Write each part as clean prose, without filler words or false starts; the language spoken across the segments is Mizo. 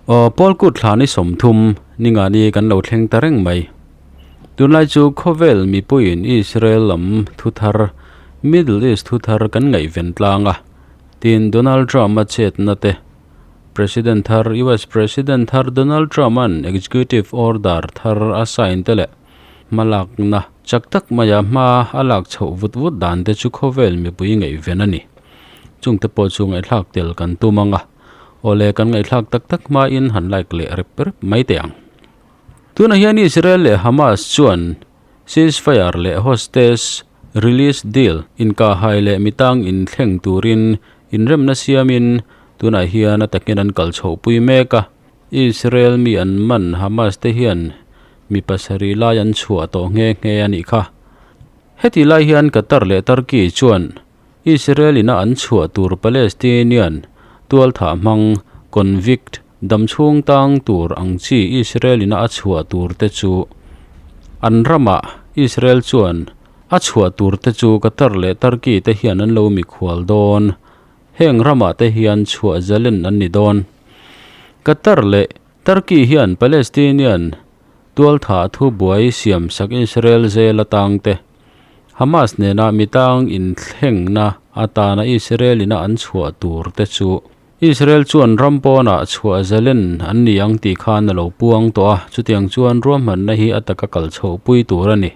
Aw Paul kut thla ni 30 ninga ni kan lo thleng ta reng mai. Tunlai chu khawvel mipuiin Israel lam thu thar, Middle East thu thar kan ngaihven tlang a, tin Donald Trump-a chetna te, President thar US President thar Donald Trump-a'n executive order thar a sign te leh hmalakna chak tak maia hma a lak chhoh vut vut dan te chu khawvel mipui ngaihven a ni. Chungte pawh chu ngaihthlak tel kan tum ang a, awle kan ngaihthlak tak tak hmain han like leh rep rep mai teh ang. Tunah hian Israel leh Hamas chuan ceasefire leh hostage release deal inkahhai leh mitang inthleng turin inremna siamin tunah hian a takin an kal chhohpui mek a. Israel mi an man Hamas te hian mi pasarih lai an chhuah tawh nghe nghe a nih kha. Heti lai hian Qatar leh Turkey chuan Israel ina an chhuah tur Palestinian tualthah hmang, convict, damchhung tang tur ang chi Israel ina a chhuah tur te chu an ramah Israel chuan a chhuah tur te chu Qatar leh Turkey te hian an lo mikhual dawn. Heng ramah te hian chhuah zalen an ni dawn. Qatar leh Turkey hian Palestinian tualthah thubuai siamsak Israel zel atang te, Hamas nena mitang inthlengna atana Israel ina an chhuah tur te chu Israel chuan ram pawnah chhuah zalen an ni ang tih khan a lo puang tawh a, chutiang chuan ruahmanna hi a taka kal chhohpui tur a ni.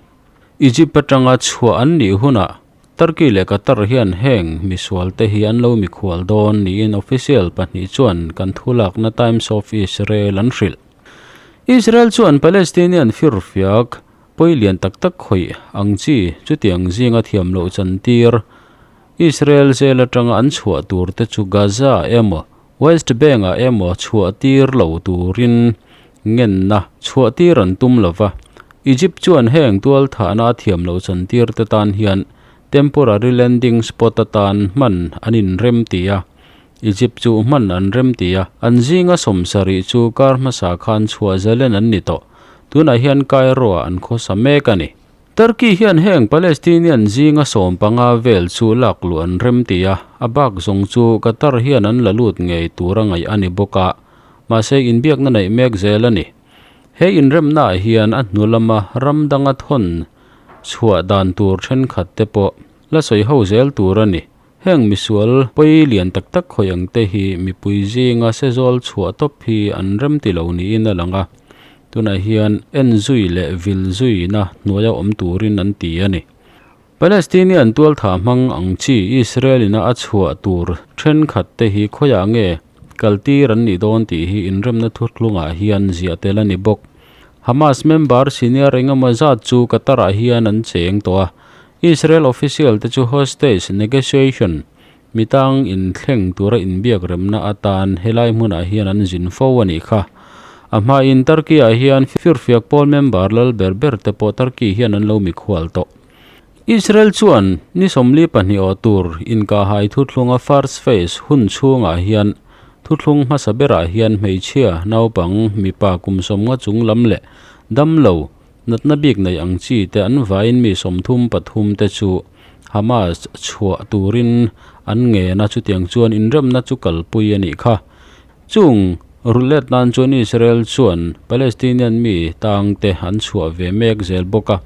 Egypt atanga chhuah an nih hunah Turkey leh Qatar hian heng misualte hi an lo mikhual dawn niin official pahnih chuan kan thulakna Times of Israel an hrilh. Israel chuan Palestinian firfiak pawi lian tak tak khawih ang chi chutiang zinga thiam loh chantir Israel zel atanga an chhuah tur te chu Gaza emaw West Bank-ah emaw chhuah tir lo turin ngenna chhuah tir an tum lo va. Egypt chuan heng tualthahna a thiam loh chantir te tan hian temporary landing spot atan hman an inrem ti a. Egypt chu hman an rem ti a, an zinga 70 chu kar hmasa khan chhuah zalen an ni tawh. Tunah hian Cairo-ah an khawsa mek a ni. Turkey hian heng Palestinian zinga 15 vel chu lak luh an rem ti a, a bak zawng chu Qatar hian an la lut ngei tur a ngaih a ni bawk a, mahse inbiakna neih mek zel a ni. He inremnaah hian a hnu lama ram danga thawn chhuah dan tur thenkhat te pawh la sawi ho zel tur a ni. Heng misual pawi lian tak tak khawih ang te hi mipui zinga sezawl chhuah tawp hi an rem ti lo niin a lang a, tunah hian en zui leh vil zuina hnuaia awm turin an ti a ni. Palestinian tualthah hmang ang chi Israel ina a chhuah tur thenkhat te hi khawiah nge kaltir an nih dawn tih hi inremna thuthlungah hian ziah tel a ni bawk. Hamas member senior engemaw zat chu Qatar-ah hian an cheng tawh a, Israel official te chu hostage negotiation mitang inthleng tura inbiak remna atan helai hmunah hian an zin fo a nih kha. A hmain Turkey-ah hian firfiak pawl member lal ber ber te pawh Turkey hian an lo mikhual tawh. Israel chuan ni 42 aw tur inkahhai thuthlunga first phase hun chhungah hian thuthlung hmasa berah hian hmeichhia, naupang, mipa kum 50 chung lam leh damlo natna bik nei ang chi te an vain mi 33 te chu Hamas chhuah turin an ngen a, chutiang chuan inremna chu kalpui a nih kha. Chung roulette nan chuan Israel chuan Palestinian mi tang te an chhuah ve mek zel bawk a.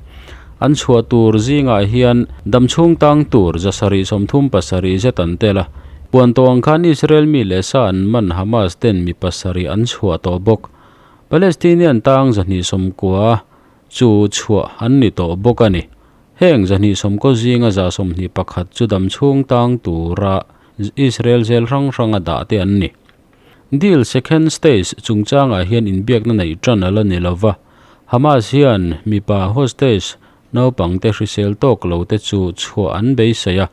An chhuah tur zingah hian damchhung tang tur 737 zet an tel a. Puan tawh ang khan Israel mi leh sa an man Hamas ten mi pasarih an chhuah tawh bawk. Palestinian tang 290 chu chhuah an ni tawh bawk a ni. Heng 290 zinga 121 chu damchhung tang tura Israel zel hrang hranga dah te an ni. Deal second stage chungchangah hian inbiakna neih tan ala ni lova. Hamas hian mipa hostage naupang te hrisel tawk lo te chu chhuah an beisei a.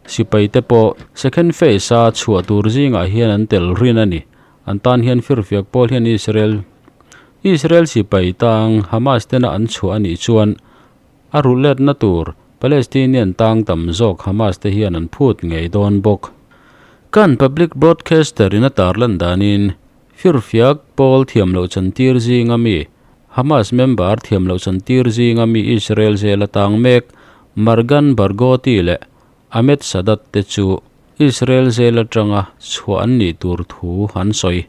Sipai te pawh second phase a chhuah tur zingah hian an tel rin a ni. An tan hian firfiak pawl hian Israel Israel sipai tang Hamas tena an chhuah a nih chuan a roulette na tur Palestinian tang tam zawk Hamas te hian an phut ngei dawn bawk. Kan public broadcaster in a tarlan danin firfiak pawl thiam loh chantir zinga mi Hamas member thiam loh chantir zinga mi Israel zel atang mek Margan Barghouti leh Ahmed Sadat te chu Israel zel atanga chhuah an nih tur thu an sawi.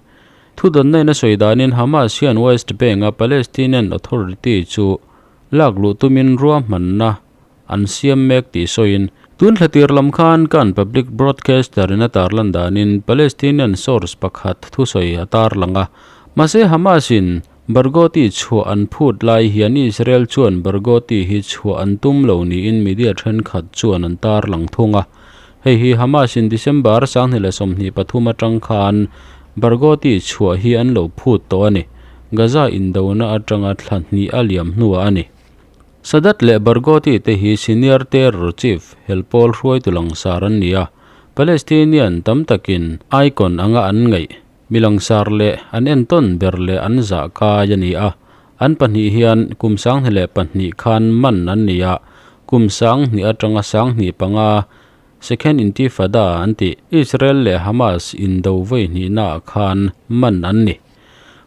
Thudawnna in a sawi danin Hamas hian West Bank-a Palestinian Authority chu lak luh tumin ruahmanna an siam mek tih sawiin, Tun thla tir lam khan kan public broadcaster in a tarlan danin Palestinian source pakhat thusawi a tarlang a. Mahse Hamas in Barghouti chhuah an phut lai hian Israel chuan Barghouti hi chhuah an tum lo niin media thenkhat chuan an tarlang thung a. Hei hi Hamas in December 2023 atang khan Barghouti chhuah hi an lo phut tawh a ni. Gaza indona atanga thla hnih a liam hnuah a ni. Sadat leh Barghouti te hi senior terror chief helpawl hruaitu langsar an ni a, Palestinian tam takin icon anga an ngaih mi langsar leh an entawn ber leh an zah kai a ni a. An pahnih hian kum 2002 khan man an ni a, kum 2000 atanga 2005 Second Intifada an tih Israel leh Hamas indo vawi hnihnaah khan man an ni.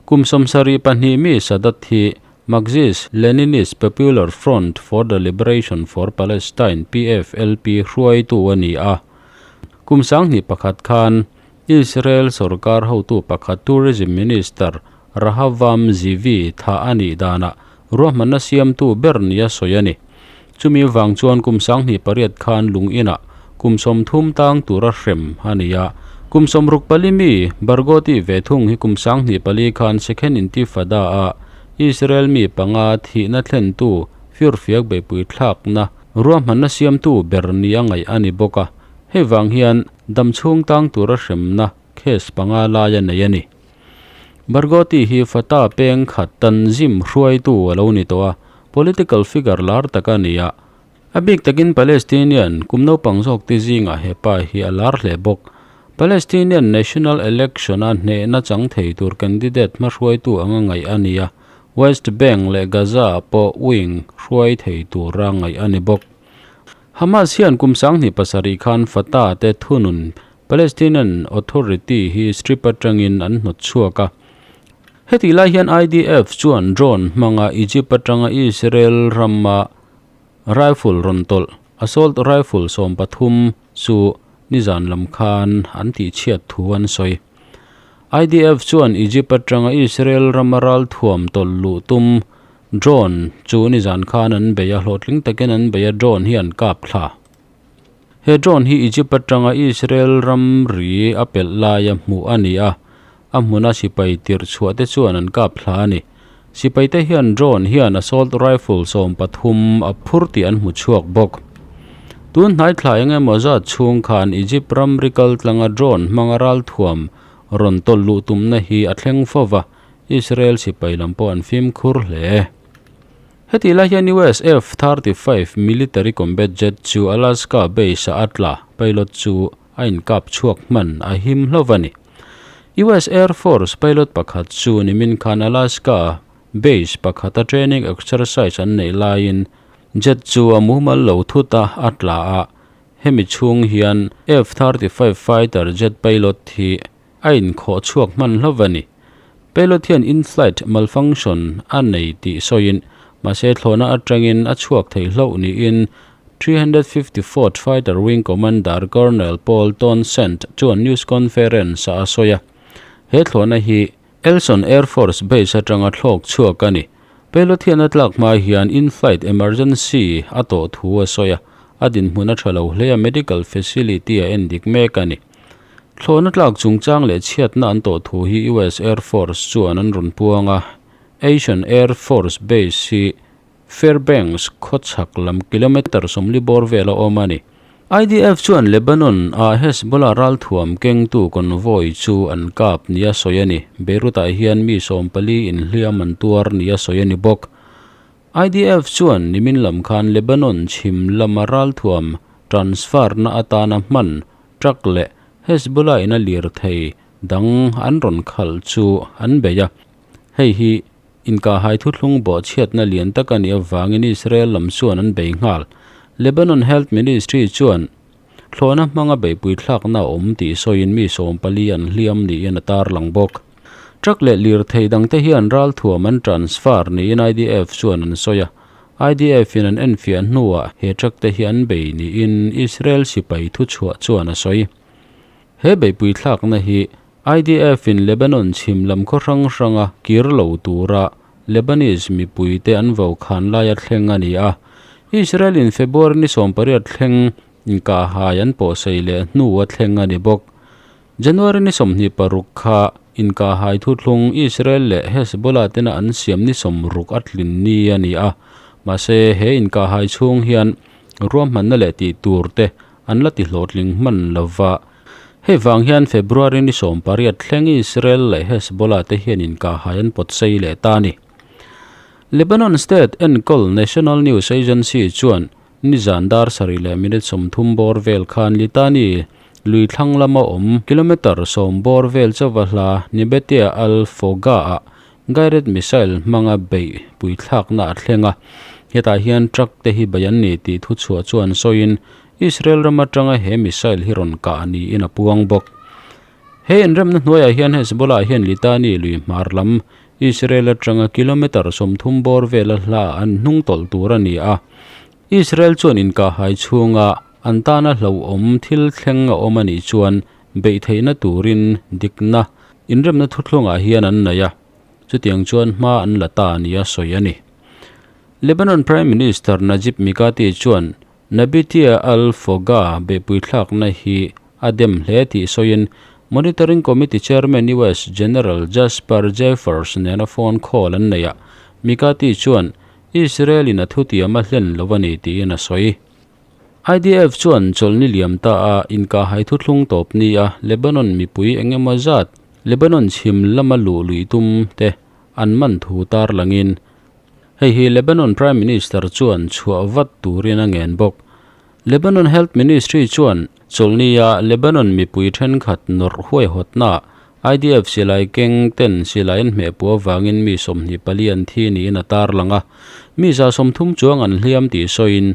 Kum 72 mi Sadat hi Marxist Leninist Popular Front for the Liberation for Palestine, PFLP, hruaitu a ni a. Kum 2001 khan Israel sorkar hotu pakhat Tourism Minister Rahavam Zeevi thah a nih danah ruahmanna siamtu ber nia sawi a ni. Chumi vang chuan kum 2008 khan lung inah kum 30 tang tura hrem a ni a. Kum 64 mi Barghouti ve thung hi kum 2004 khan Second Intifada-a Israel mi panga thihna thlentu firfiak beihpui thlakna ruahmanna siamtu ber nia ngaih a ni bawk a. Hei vang hian dam chhung tang tura hremna case panga lai a nei a ni. Barghouti hi Fatah peng khat Tanzim hruaitu a lo ni tawh a, political figure lar tak a ni a. A bik takin Palestinian kum naupang zawk te zingah he pa hi a lar hle bawk. Palestinian national election-a hnehna chang thei tur candidate hmahruaitu anga ngaih a ni a, West Bank leh Gaza-ah pawh wing hruai thei tura ngaih a ni bawk. Hamas hian kum 2007 khan Fatah te thunun Palestinian Authority hi Strip atangin an hnawt chhuak a. Hetih lai hian IDF chuan drone hmanga Egypt atanga Israel rama rifle rawn tawlh, assault rifle 13 chu nizan lam khan an tihchhiat thu an sawi. IDF chuan Egypt atanga Israel rama ralthuam tawlh luh tum drone chu nizan khan an bei a, hlawhtling takin an bei a, drone hi an kap thla. He drone hi Egypt atanga Israel ramri a pelh laia hmuh a ni a, a hmuna sipai tirh chhuah te chuan an kap thla a ni. Sipai te hian drone hian assault rifle 13 a phur tih an hmu chhuak bawk. Tun hnai thla eng emaw zat chhung khan Egypt ramri kal tlanga drone hmanga ralthuam rawn tawlh luh tumna hi a thleng fo va, Israel sipai lam pawh an fimkhur hle. Hetih lai hian US F-35 military combat jet chu Alaska base-ah a tla, pilot chu a inkap chhuak hman a him hlauh a ni. US Air Force pilot pakhat chu nimin khan Alaska base pakhata training exercise an neih laiin jet chu a mumal lo thut a, a tla a. Hemi chhung hian F-35 fighter jet pilot hi a inkhawh chhuak hman hlauh a ni. Pilot hian in-flight malfunction a nei tih sawiin, mahse thlawhna atangin a chhuak thei hlauh niin 354th Fighter Wing Commander Colonel Paul Townsend chuan news conference-ah a sawi a. He thlawhna hi Elson Air Force Base atanga thlawk chhuak a ni. Pilot hian a tlak hma hian in-flight emergency a tawh thu a sawi a, a dinhmun a tha lo hle a, medical facility a endik mek a ni. Thlawhna tlak chungchang leh chhiatna an tawh thu hi US Air Force chuan an rawn puang a, Eisan Air Force Base hi Fairbanks khawchhak lam kilometre 40 bawr vela awm a ni. IDF chuan Lebanon ah Hezbollah ralthuam kengtu convoy chu an kap nia sawi a ni. Beirut ah hian mi 14 inhliam an tuar nia sawi a ni bawk. IDF chuan nimin lam khan Lebanon chhim lama ralthuam transfer na atana hman Truck leh Hezbollah in a lirthei dang an rawn khalh chu an bei a. Hei hi inkahhai thuthlung bawhchhiatna lian tak a nih avangin Israel lam chuan an bei nghal. Lebanon Health Ministry chuan thlawhna hmanga beihpui thlakna a awm tih sawiin mi 14 an hliam niin a tarlang bawk. Truck leh lirthei dangte hian ralthuam an transfer niin IDF chuan an sawi a. IDF in an enfiah hnuah he truck te hi an bei niin Israel sipai thuchhuah chuan a sawi. He beihpui thlakna hi IDF-in Lebanon chhim lam khaw hrang hranga kir lo tura Lebanese mipuite an vokhan laia thleng a ni a. Israel-in February ni 18 thleng inkahhai an pawhsei leh hnua thleng a ni bawk. January ni 26 kha inkahhai thuthlung Israel leh Hezbollah tena an siam ni 60 a tlin ni a ni a. Mahse, he inkahhai chhung hian ruahmanna leh tih tur te an la ti hlawhtling hman lova. Hei vang hian February ni 18 thleng Israel leh Hezbollah te hian inkahhai an pawtsei leh ta a ni. Lebanon state enkawl National News Agency chuan nizan dar sarih leh minute 30 bawr vel khan Litani lui thlang lama awm kilometre 10 bawr vel chauva hla Nibetia al-Foga-ah guided missile hmanga beih puithlakna a thleng a. Hetah hian truck te hi bei an ni tih thuchhuah chuan sawiin Israel ram atanga he missile hi rawn kah niin a puang bawk. He inremna hnuaiah hian Hezbollah hian Litani lui hmar lam Israel atanga kilometre 30 bawr vela hla an hnung tawlh tur a ni a. Israel chuan inkahhai chhunga an tana hlauhawm thil thleng a awm a nih chuan beih theihna turin dikna inremna thuthlungah hian an nei a, chutiang chuan hma an la ta nia sawi a ni. Lebanon Prime Minister Najib Mikati chuan Nabitia al-Foga beihpuithlakna hi a dem hle tih sawiin Monitoring Committee Chairman US General Jasper Jeffers nena phone call an nei a, Mikati chuan Israel-in a thutiam a hlen lo a ni tiin a sawi. IDF chuan chawlhni liam ta a inkahhai thuthlung tawp ni a Lebanon mipui eng emaw zat Lebanon chhim lama luh lui tum te an man thu tar langin hei hi Lebanon Prime Minister chuan chhuah vat turin a ngen bawk. Lebanon Health Ministry chuan chawlhni a Lebanon mipui thenkhat nawrh huaihawtna IDF silai keng ten silai an hmehpua avangin mi 24 an thi niin a tar lang a, mi 130 chuang an hliam tih sawiin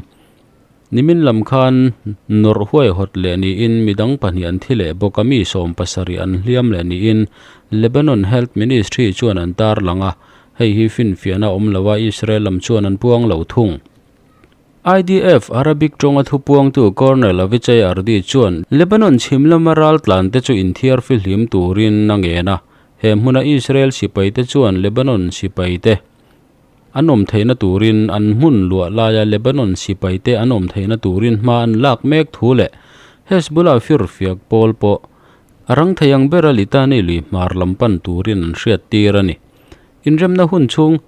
nimin lam khan nawrh huaihawt leh niin midang pahnih an thi leh bawk a, mi 70 an hliam leh niin Lebanon Health Ministry chuan an tar lang a, hei hi finfiahna awm lo a Israel lam chuan an puang lo thung. IDF Arabic tawnga thupuangtu Colonel Avichai Ardi chuan Lebanon chhim lama ral tlan te chu inthiar fihlim turin a ngen a, he hmuna Israel sipai te chuan Lebanon sipai te an awm theihna turin an hmun luah laia Lebanon sipai te an awm theihna turin hma an lak mek thu leh Hezbollah firfiak pawl pawh a rang thei ang bera Litani lui hmar lam pan turin an hriat tir a ni. Inremna hun chhung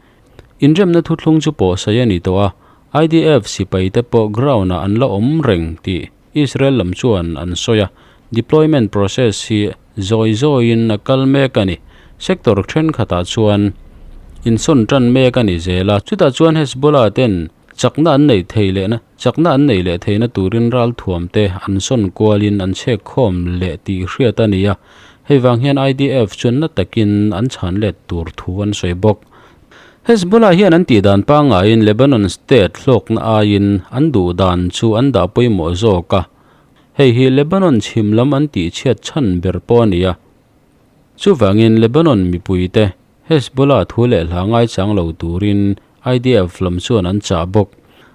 Inremna thuthlung chu pawh sawi a ni tawh a, IDF sipai te pawh ground-ah an la awm reng tih Israel lam chuan an sawi a, deployment process hi zawi zawiin a kal mek a ni. Sector thenkhatah chuan insawn tan mek a ni zel a, chutah chuan Hezbollah ten chakna an neih thei lehna chakna an nei leh theihna turin ralthuam te an sawn kualin an chhek khawm leh tih hriat a ni a, hei vang hian IDF chuan na takin an chhan let tur thu an sawi bawk. Hezbollah hian an tih dan pangaiin Lebanon state hlawkna aiin an duh dan chu an dah pawimawh zawk a, hei hi Lebanon chhim lam an tih chhiat chhan ber pawh a ni a. Chuvangin Lebanon mipuite Hezbollah thu leh hla ngaichang lo turin IDF lam chuan an chah bawk.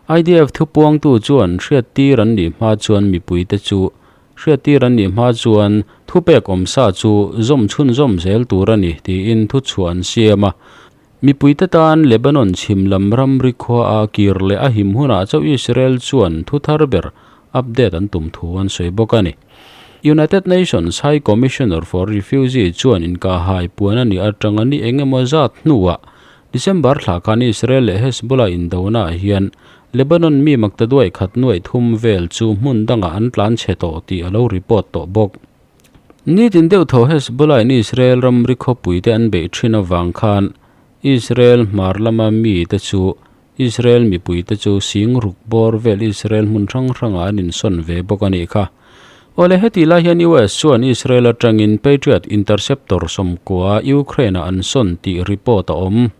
IDF thupuangtu chuan hriattir an nih hma chuan mipuite chu Hriattir an nih hma chuan thupek awm sa chu zawm chhunzawm zel tur a ni tiin thuchhuah an siam a. Mipuite tan Lebanon chhim lam ramri khua a kir leh a him hunah chauh Israel chuan thu thar ber update an tum thu an sawi bawk a ni. United Nations High Commissioner for Refugee chuan inkahhai puan a nih atanga ni eng emaw zat hnuah December thla khan Israel leh Hezbollah indonaah hian Lebanon mi maktaduai khat nuaih thum vel chu hmun dangah an tlan chhe tawh tih a lo report tawh bawk. Nitin deuh tho Hezbollah in Israel ramri khawpuite an beih thin avang khan Israel hmar lama mite chu Israel mipuite chu sing ruk bawr vel Israel hmun hrang hrangah an insawn ve bawk a nih kha. Awle hetih lai hian US chuan Israel atangin Patriot interceptor 90 Ukraine-ah an sawn tih report a awm.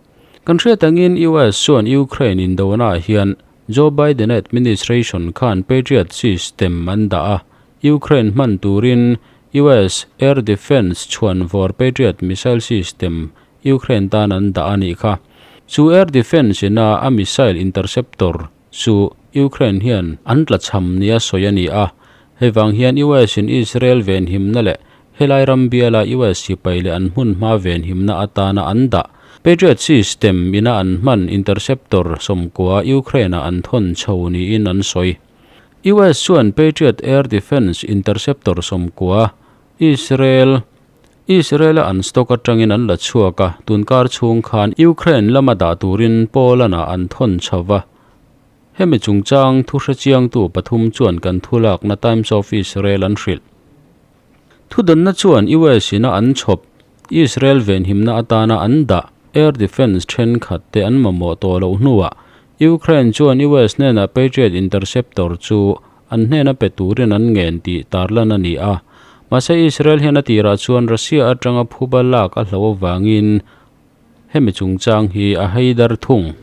Kan hriat angin US chuan Ukraine indonaah hian Joe Biden administration khan Patriot system an dah a, Ukraine hman turin US Air Defence chhuan vawr Patriot missile system Ukraine tan an dah a nih kha. Chu air defence ina a missile interceptor chu Ukraine hian an tlachham nia sawi a ni a, hei vang hian US in Israel venhimna leh Helai ram biala US sipai leh an hmunhma venhimna atana an dah Patriot system ina an hman interceptor 90 Ukraine-ah an thawn chho niin an sawi. US chuan Patriot air defence interceptor 90 Israel Israel-a an stock atangin an la chhuak a, tunkar chhung khan Ukraine lama dah turin Poland-ah an thawn chho va. Hemi chungchang thu hrechiangtu pathum chuan kan thulakna Times of Israel an hrilh. Thudanna chuan US ina an chhawp Israel venhimna atana an dah air defence thenkhat te an mamawh tawh loh hnuah Ukraine chuan US hnenah Patriot interceptor chu an hnena pe turin an ngen tih tarlan a ni a. Mahse Israel hian a tirah chuan Russia atanga phuba lak a hloh avangin hemi chungchang hi a haidar thung.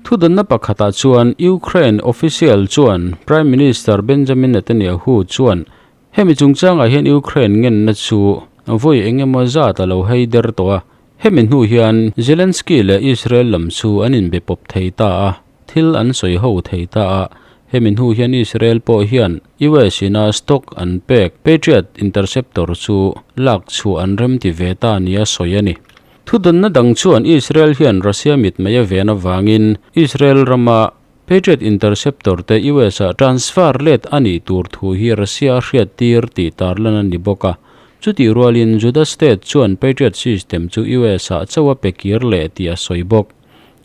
Thudanna pakhatah chuan Ukraine official chuan Prime Minister Benjamin Netanyahu chuan hemi chungchangah hian Ukraine ngenna chu vawi eng emaw zat a lo haider tawh a, hemi hnu hian Zelensky leh Israel lam chu an inbe pawp thei ta a, thil an sawi ho thei ta a, hemi hnu hian Israel pawh hian US ina stock an pek Patriot interceptor chu lak chhuah an remti ve ta nia sawi a ni. Thudanna dang chuan Israel hian Russia mitmei a ven avangin Israel rama Patriot interceptor te US ah transfer let a nih tur thu hi Russia a hriattir tih tarlan a ni bawk a. Chutih rualin Juda state chuan Patriot system chu US ah chauh a pe kir leh tih a sawi bawk.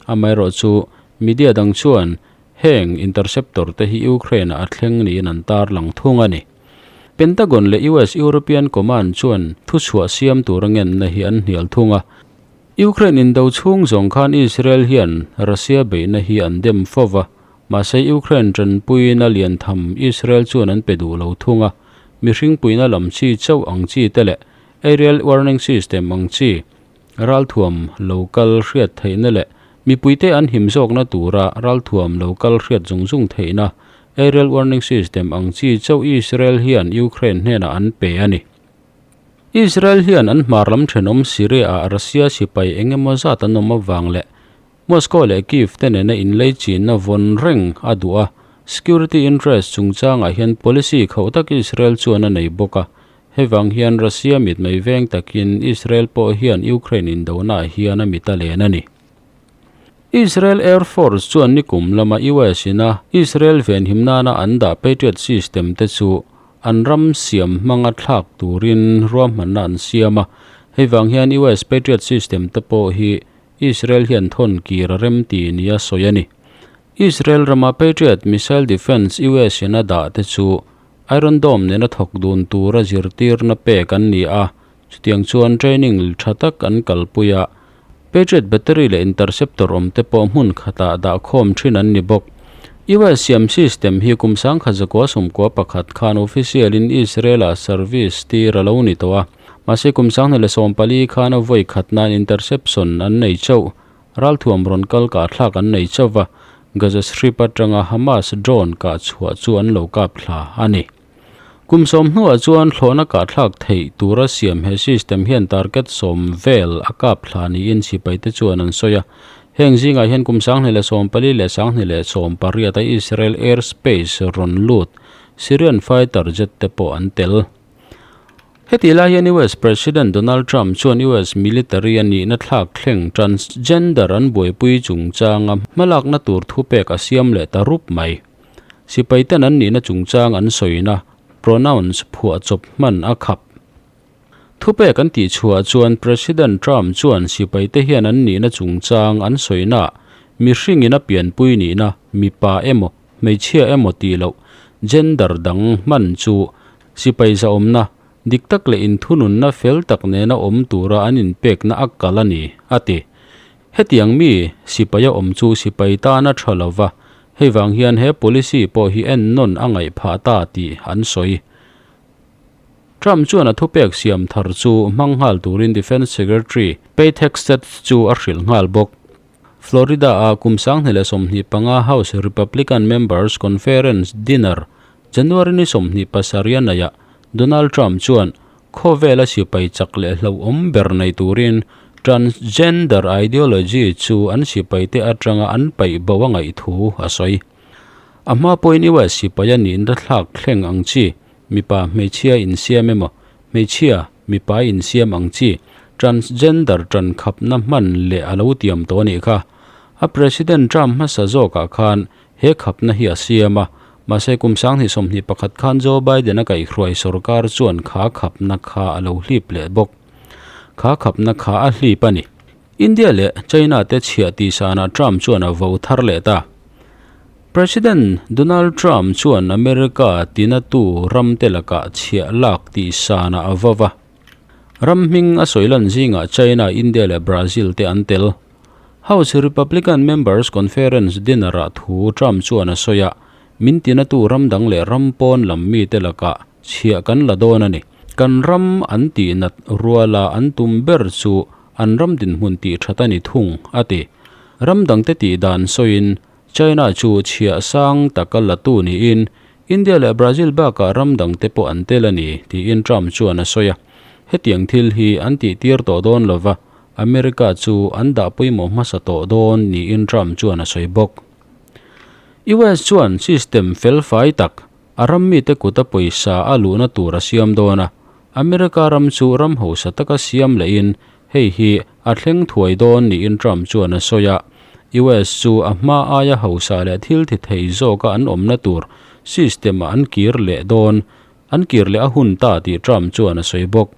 Amaherawh chu media dang chuan heng interceptor te hi Ukraine ah a thleng niin an tarlang thung a ni. Pentagon leh US European Command chuan thuchhuah siam tura ngenna hi an hnial thung a. Ukraine indo chhung zawng khan Israel hian Russia beihna hi an dem fo va, mahse Ukraine tanpuina lian tham Israel chuan an pe duh lo thung a, mihring puina lam chi chauh ang chi te leh aerial warning system ang chi ralthuam lo kal hriat theihna leh mipuite an him zawkna tura ralthuam lo kal hriat zung zung theihna aerial warning system ang chi chauh Israel hian Ukraine hnenah an pe a ni. Israel hian an hmar lam thenawm Syria-ah Russia sipai eng emaw zat an awm avang leh Moscow leh Kyiv te nena inlei chinna vawn reng a duh a, security interest chungchangah hian policy khauh tak Israel chuan a nei bawk a, hei vang hian Russia mitmei veng takin Israel pawh hian Ukraine indonaah hian a mit a len a ni. Israel Air Force chuan nikum lama US ina Israel venhim nana an dah Patriot system te chu an ram siam hmanga thlak turin ruahmanna an siam a, hei vang hian US Patriot system te pawh hi Israel hian thawn kir a rem ti nia sawi a ni. Israel rama Patriot missile defence US in a dah te chu Iron Dome nena thawk dun tura zirtirna pek an ni a, chutiang chuan training tha tak an kalpui a, Patriot battery leh interceptor awm te pawh hmun khatah dah khawm thin an ni bawk. US siam system hi kum 1991 khan official in Israel-ah service tir a lo ni tawh a. Mahse kum 2014 khan a vawi khat nan interception an nei chauh. Ralthuam rawn kal kah thlak an nei chauh va, Gaza Strip atanga Hamas drone kah chhuah chu an lo kap thla a ni. Kum sawm hnuah chuan thlawhna kah thlak theih tura siam he system hian target sawm vel a kap thla niin sipaite chuan an sawi a. Heng zingah hian kum 2014 leh 2018 a Israel airspace rawn lut Syrian fighter jet te pawh an tel. Heti lai hian US President Donald Trump chuan US military a nihna thlak thleng transgender an buaipui chungchanga hmalakna tur thupek a siam leh ta rup mai. Sipaiten an nihna chungchang an sawina pronouns phuahchawp hman a khap. Thupek an tihchhuah chuan President Trump chuan sipaite hian an nihna chungchang an sawina mihringin a pianpui nihna mipa emaw hmeichhia emaw tih loh gender dang hman chu Sipai zahawmna, dik tak leh inthununna fel tak nena awm tura an inpekna a kal a ni, a ti. Hetiang mi sipaia awm chu sipai tana tha lo va, hei vang hian he policy pawh hi ennawn a ngaih phah ta tih an sawi. Trump chuan a thupek siam thar chu hmang nghal turin Defence Secretary Pete Hegseth chu a hrilh nghal bawk. Florida-a kum 2025 House Republican Members Conference dinner January ni 27 a neihah Donald Trump chuan khawvela sipai chak leh hlauhawm ber nei turin transgender ideology chu an sipaite atanga an paih bo a ngaih thu a sawi. A hma pawhin US sipai a nihna thlak thleng ang chi mipa hmeichhia insiam emaw, Hmeichhia, mipa insiam ang chi, transgender ṭan khapna hman leh a lo tiam tawh a nih kha. A President term hmasa zawkah khan he khapna hi a siam a, mahse kum 2021 khan Joe Biden-a kaihhruai sorkar chuan kha khapna kha a lo hlip leh bawk. Kha khapna kha a hlip a ni. India leh China te chhiah tih sanah Trump chuan a vo thar leh ta. President Donald Trump chuan America tinatu ram te lakah chhiah lak tih sanah a vo va. Ram hming a sawi lan zingah China, India leh Brazil te an tel. House Republican Members Conference dinner-ah thu Trump chuan a sawi a, Min tinatu ram dang leh ram pawn lam mite lakah chhiah kan la dawn a ni. Kan ram an tihnat ruala an tum ber chu an ram dinhmun tih that a ni thung, a ti. Ram dangte tih dan sawiin China chu chhiah sang taka latu niin India leh Brazil bakah ram dangte pawh an tel a ni, tiin Trump chuan a sawi a. Hetiang thil hi an tihtir tawh dawn lova, America chu an dah pawimawh hmasa tawh dawn niin Trump chuan a sawi bawk. US chuan system felfai tak a ram mite kuta pawisa a luhna tur a siam dawn a, America ram chu ram hausa taka siam lehin hei hi a thleng thuai dawn niin Trump chuan a sawi a. US chu a hma aia hausa leh thil thi thei zawka an awmna tur system ah an kir leh dawn, an kir leh a hun ta tih Trump chuan a sawi bawk.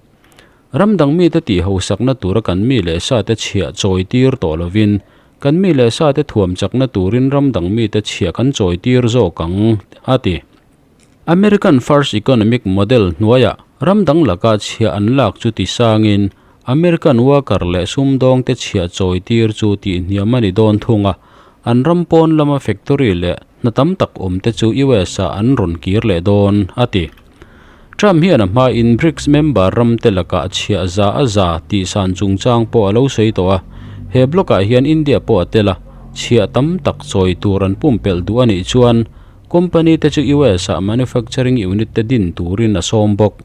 Ram dang mite tih hausakna tura kan mi leh sate chhiah chawi tir tawh lovin, kan mi leh sate thuam chakna turin ram dang mite chhiah kan chawi tir zawk ang, a ti. American First Economic Model hnuaiah ram dang laka chhiah an lak chu ti sangin, American worker leh sumdawngte chhiah chawi tir chu tihhniam a ni dawn thung a, an ram pawn lama factory leh hna tam tak awmte chu US-ah an rawn kir leh dawn, a ti. Trump hian a hmain BRICS member ramte lakah chhiah za a za tih san chungchang pawh a lo sawi tawh a, he bloc-ah hian India pawh a tel a, chhiah tam tak chawi tur an pumpelh duh a nih chuan company te chu US-ah manufacturing unit te din turin a sawm bawk.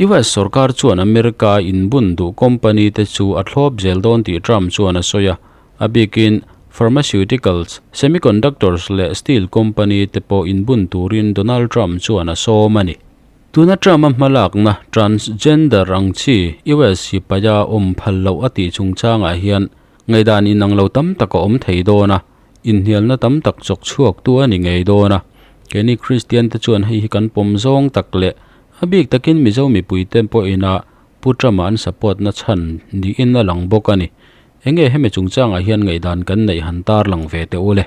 US sorkar chuan America inbun duh company te chu a thlawp zel dawn tih Trump chuan a sawi a, A bikin pharmaceuticals, semiconductors leh steel company te pawh inbun turin Donald Trump chuan a sawm a ni. Tuna Trump-a hmalakna transgender ang chi US sipaia awm phal loh a tih chungchangah hian ngaihdan inang lo tam tak a awm thei dawn a, inhnialna tam tak chawk chhuaktu a ni ngei dawn a. Keini Kristian te chuan hei hi kan pawm zawng tak leh a bik takin Mizo mipuite pawhin a Pu Trump-a an support na chhan niin a lang bawk a ni. Enge hemi chungchangah hian ngaihdan kan neih han tar lang ve teh u le.